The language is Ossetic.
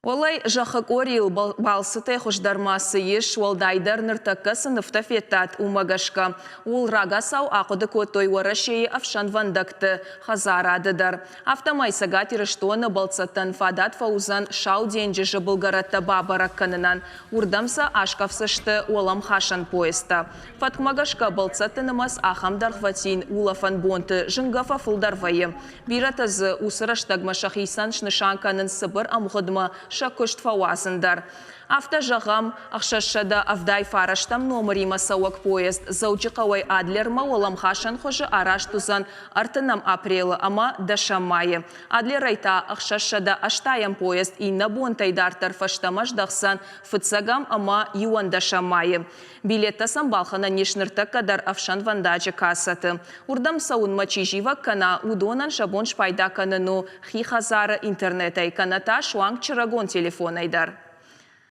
Уӕлӕй зӕххы къорийыл балцытӕй хуыздӕр ма цы ис, уӕлдайдӕр ныртӕккӕ цы нывтӕ федтат, уымӕ гӕсгӕ. Ууыл рагацау ахъуыды кодтой Уӕрӕсейы ӕфсӕнвӕндӕгты хӕдзарады дӕр. Афтӕмӕй Цӕгат Ирыстоны бӕлццӕттӕн фадат фӕуыдзӕн Сау денджызы былгӕрӕттӕ бабӕрӕг кӕнынӕн. Уырдӕм сӕ аскъӕфдзысты уӕлӕмхасӕн поездтӕ. Фӕткмӕ гӕсгӕ бӕлццӕтты нымӕц ахӕм дӕргъвӕтин улӕфӕн бонты зынгӕ фӕфылдӕр вӕййы. Бирӕтӕ дзы уыцы рӕстӕгмӕ сӕхицӕн снысан кӕнынц цыбыр ӕмгъуыдмӕ сӕ куыст фӕуадзын дӕр. Афтӕ зӕгъӕм, 679 номыримӕ цӕуӕг поезд Дзӕуджыхъӕуӕй Адлермӕ уӕлӕмхасӕн хуызы арӕзт уыдзӕн ӕртынӕм апрелы ӕмӕ дӕсӕм майы. Адлерӕй та 680 поезд иннӕ бонтӕй дарддӕр фӕстӕмӕ здӕхдзӕн фыццӕгӕм ӕмӕ иуӕндӕсӕм майы. Билеттӕ сӕм балхӕнӕн ис ныртӕккӕ дӕр ӕфсӕнвӕндаджы кассӕты. Уырдӕм цӕуынмӕ чи зивӕг кӕна, уыдонӕн сӕ бон спайда кӕнын у хи хӕдзары интернетӕй кӕнӕ та суанг чырӕгон телефонӕй дӕр.